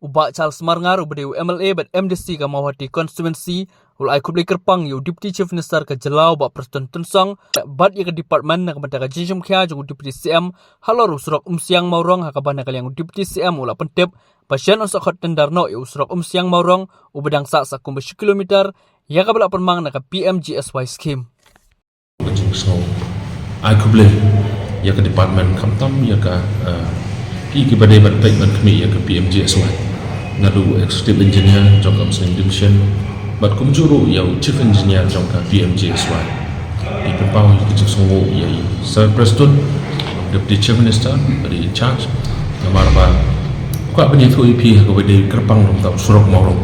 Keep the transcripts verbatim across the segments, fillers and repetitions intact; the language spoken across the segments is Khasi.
U Bah Charles Marngar uba dei u M L A bad M D C ka Mawhati Constituency u la ai khublei kyrpang ïa u Deputy Chief Minister ka jylla u Bah Prestone Tynsong bad ïa ka department na ka bynta ka jingshimkhia jong u Deputy C M halor u surok Umsiang Mawrong, ha kaba na ka liang u Deputy C M u la pyntip ba shen un sa khot tender noh ïa u surok Umsiang Mawrong uba dang sah sa kumba shi kilometer, ïa kaba la pynmang na ka P M G S Y scheme. Ka jingsngew ai khublei ïa ka department, khamtam ïa ka, eh, ki, kiba dei ban peit ban khmih ïa ka P M G S Y, naduh u Executive Engineer jong ka Umsning Division bad kumjuh ruh ïa u Chief Engineer jong ka P M G S Y. Ngi pynpaw ïa ka jingsngew ïa i Sir Prestone, Deputy Chief Minister, bad i in charge, namar ba kwah ban ïathuh ïa phi ha kaba dei kyrpang ruh tang u surok Mawrong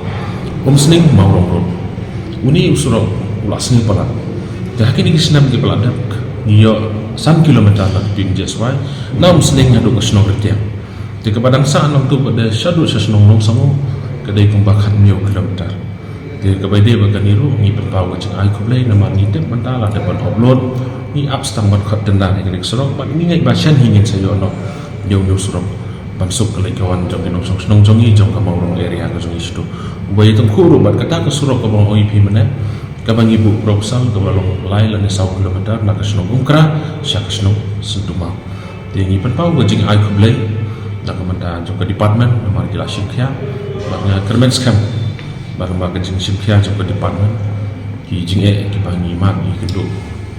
Umsning Mawrong Road. Une u surok u la sniew palat. Te ha kine ki snem kiba la dep ngi ïoh san kilometer na ka P M G S Y na Umsning haduh ka shnong Ritiang. Te kaba dang sah nangta pat de shaduh sha shnong Nongsamo ka dei kumba khathynñiew kilometer. Te kaba ïadei bad kane ruh ngi pynpaw ka jingai khublei namar ngi tip mynta la dep ban upload, ngi ap sdang ban khot tender ïa kane ka surok bad ngi ngeit ba shen hi ngin sa ïoh noh ïa une u surok ban suk ka leit ka wan jong ki nongshong shnong jong ngi jong ka Mawrong area ka jong ngi shatu. Uba ïatyngkhuh ruh bad kata ka surok kaba nga ong ïa phi mynne, kaba ngi buh proposal kaba long lai lane saw kilometer na ka shnong Umkra sha ka shnong Syntumaw. Te ngi pynpaw ka jingai khublei na ka bynta jong ka department namar ki la shimkhia bad nga kyrmen skhem ba namar ka jingshimkhia jong ka department, ki jingeh kiba ngi mad ngi kynduh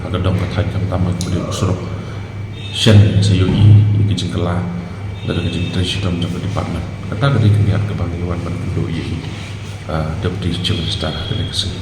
ha ka dong ka thaiñ, khamtam ha kaba dei u surok, shen sa ïohi ïa ka jingkylla da ka jingtrei shitom jong ka department. Kata ka dei ka niat kaba ngi wan ban kynduh ïa i, ah, Deputy Chief Minister ha kane ka sngi.